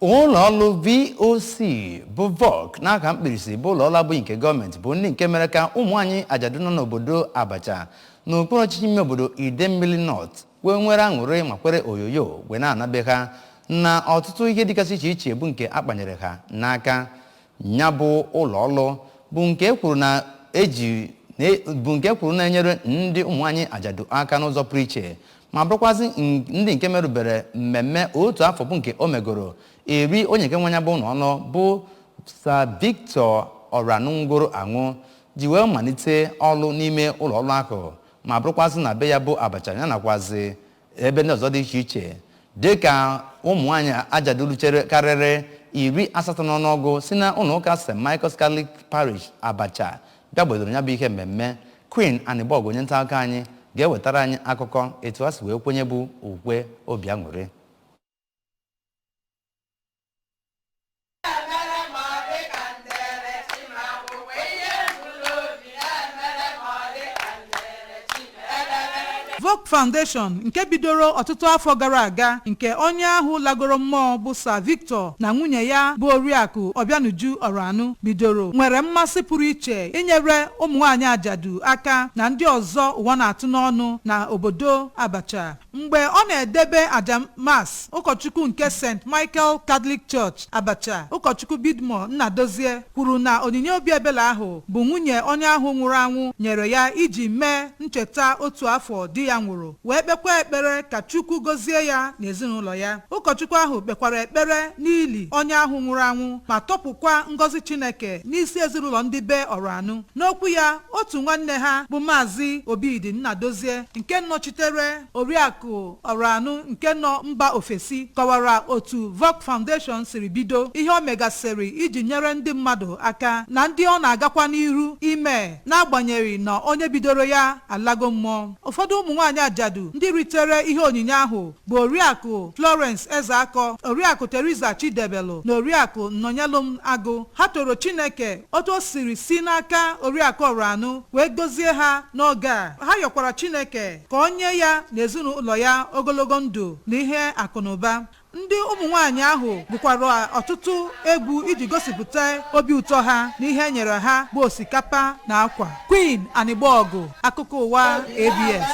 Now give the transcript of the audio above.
Ụlọ ọrụ VOC bụ VOC n'aka mkpirisi, bụ ụlọ ọrụ abụghị nke gọọmenti, bụ ndị nke mere ka ụmụ nwaanyị ajadu nọ n'obodo Abacha n'okpuru ọchịchị ime obodo Idemmili North wee nwere aṅụrị ma kwere oyoyo wee na-anabe ha na ọtụtụ ihe dịgasị iche iche bụ nke akpanyere ha n'aka. Ya bụ ụlọ ọrụ bụ nke kwuru na eji bụ nke kwuru na-enyere ndị ụmụ nwaanyị ajadu aka n'ụzọ pụrụ iche, ma bụrụkwazị ndị nke merubere mmemme otu afọ bụ nke o megoro eri onye nke nwe ya bụ ụlọ ọrụ bụ Sir Victor Ọranụngoro anwụ ji wee malite ọrụ n'ime ụlọ ọrụ ahụ, ma bụrụkwazị na be ya bụ Abacha ya nakwazi ebe ndị ọzọ dị iche iche, dịka ụmụ nwaanyị ajadu ruchere karịrị 80 n'ọnụọgụ si na ụlọ ụka St. Michael's Catholic Parish, Abacha, bịa gbadoro ya bụ ihe mmemme. Queen Anịgbọgụ, onye nta akụkọ anyị, ga-ewetara anyị akụkọ etu ha si wee kwenye bụ ukwe obi aṅụrị. VOC Foundation, nke bidoro ọtụtụ afọ gara aga, nke onye ahụ lagoro mmụọ bụ Sir Victor na nwunye ya bụ Oriakụ Obianuju Ọranụ bidoro, nwere mmasị pụrụ iche inyere ụmụ nwaanyị ajadu aka na ndị ọzọ ụwa na-atụ n'ọnụ na obodo Abacha. Mgbe ọ na-edebe aja Mass, ụkọchukwu nke St. Michael Catholic Church, Abacha, Ụkọchukwu Bidmo Nnadozie, kwuru na onyinye obi ebele ahụ bụ nwunye onye ahụ nwụrụ anwụ nyere ya iji mee ncheta otu afọ di ya nwụrụ, wee kpekwa ekpere ka Chukwu gọzie ya na ezinụlọ ya. Ụkọchukwu ahụ kpekwara ekpere n'ili onye ahụ nwụrụ anwụ ma tọpụkwa ngọzi Chineke n'isi ezinụlọ ndị be Ọranụ. N'okwu ya, otu nwanne ha bụ Maazị Obidi Nnadozie, nke nọchitere Oriakụ Ọranụ nke nọ mba ofesi, kọwara otu VOC Foundation siri bido, ihe o megasịrị iji nyere ndị mmadụ aka na ndị ọ na-agakwa n'iru ime n'agbanyeghị na onye bidoro ya alago mmụọ. Ụfọdụ ụmụ nwaanyị ajadu ndị ritere ihe onyinye ahụ bụ Oriakụ Florence Ezeakọ, Oriakụ Teresa Chidebelu na Oriakụ Nnọnyelụm Agụ. Ha toro Chineke otu o siri si n'aka Oriakụ Ọranụ wee gọzie ha n'oge a. Ha yọkwara Chineke ka o nye ya na ezinụlọ ya ogologo ndụ na ihe akụ na ụba. Ndị ụmụ nwaanyị ahụ gụkwara ọtụtụ egwu iji gosipụta obi ụtọ ha n'ihe e nyere ha bụ osikapa na akwa. Queen Anịgbọgụ, akụkọ ụwa ABS.